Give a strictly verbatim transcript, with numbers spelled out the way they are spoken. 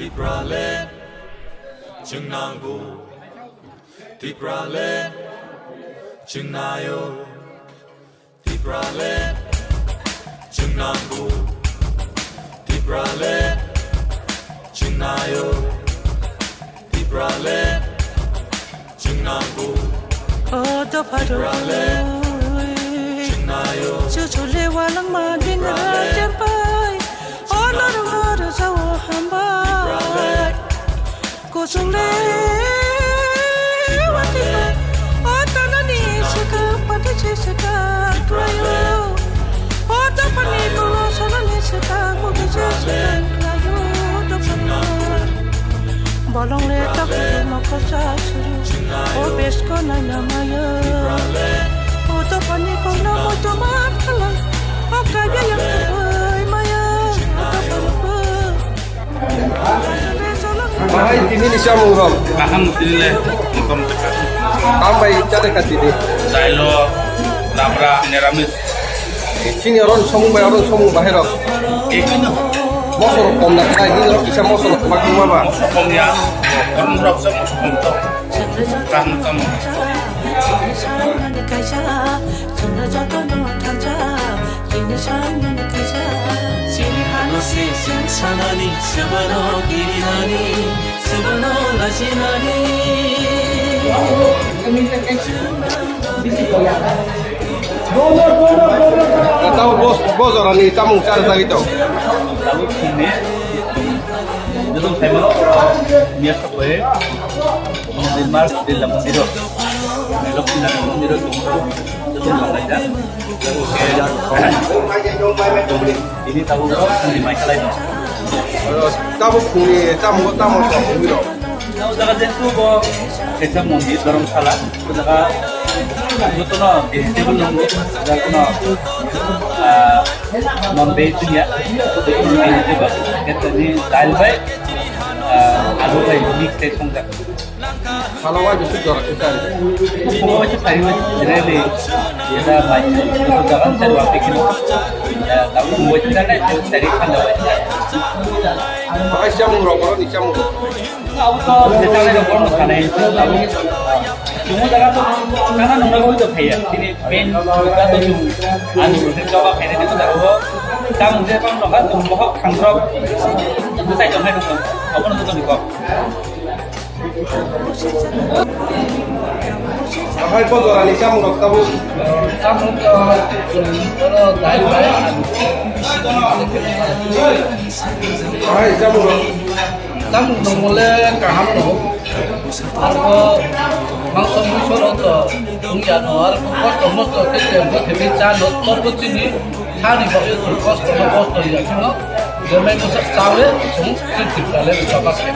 Tipraland, chwng nango. Tipraland, chwng naio. Tipraland, chwng nango. Tipraland, chwng naio. Tipraland, chwng nango. O dopha rok, Tipraland, chwng naio. Chuchu le walangma din Tipraland, rajar pai. O norok no rwjao hambai. Tipraland, kuchung le watwi pai. O tanani swkang pati se swkang khlaio. O dophani kulo sanani swkang mugi se swkang khlaio. Dophani bolong le takhuk mokol sa suru. O besko naina maya. O dophani kokno muitu man khalai. O kaiya yang tubui maya. O dophani bo. Bahai tini ni chamung rok. Kaham tini le, motom teka. Tam bai chade ka tini. Dailo, labra, neramis. Sini oron somung bai, oron somung bahai rok. Ekino. Mosol rok kom na khai, ni rok kisa mosol rok kom ma ba. Mosol kom ya. Oron rok sa mosol kom to. Kaham tam. Chini hano se chwng sanani, swbano kirinani, swbano lachinani. Tamo bos, bos orani tamung char jagwi tong. Tabuk phungni, joto phaimano, miya sabai, Dilmar, Dillam, Diro. Lokhi Narayan Mondiro, joto nang laijak. Ini tabuk phungni mai khalai no. Tabuk phungni tamo tamo tong phungni rok. O jaga jehetu bo kaisa mondir dhoromsala, o jaga jotono vegetable nangwi, jaga kono, ah, non veg ya, jotono vegetable, khetani dal bai, ah, alu bai mix khai songjak. Salo waisa suk jora khe chari. Phungo waisa chari waisa chari le. Yada mai, joto jaga chari wa pikino. Ya, tabuk phungo waisa chari, chari khanda waisa. Bahai chamung rok, borok ni chamung rok. Abo to chari rok borok no sanai. Tabuk phungo jaga to, kana nungna goi to phaiya. Tini pen jaga to chung, ani jaga phai ni jaga o. Chamung je bang rok, chung bohok khangrok. Bwsai tong hai rok. Abo no to ni kok. Ahai bodorani chamung rok tabuk. Chamung rok, oro dal bai. Ahai chamung rok. Chamung rok mole kaham no. Arbo mangso muiso rok to wngya no, arbo kosto mosto khe tengbo thebwi cha no, torbo chini thani bo kosto no kosto ya no. Jemai no chawi chung tip tip kale baba khe.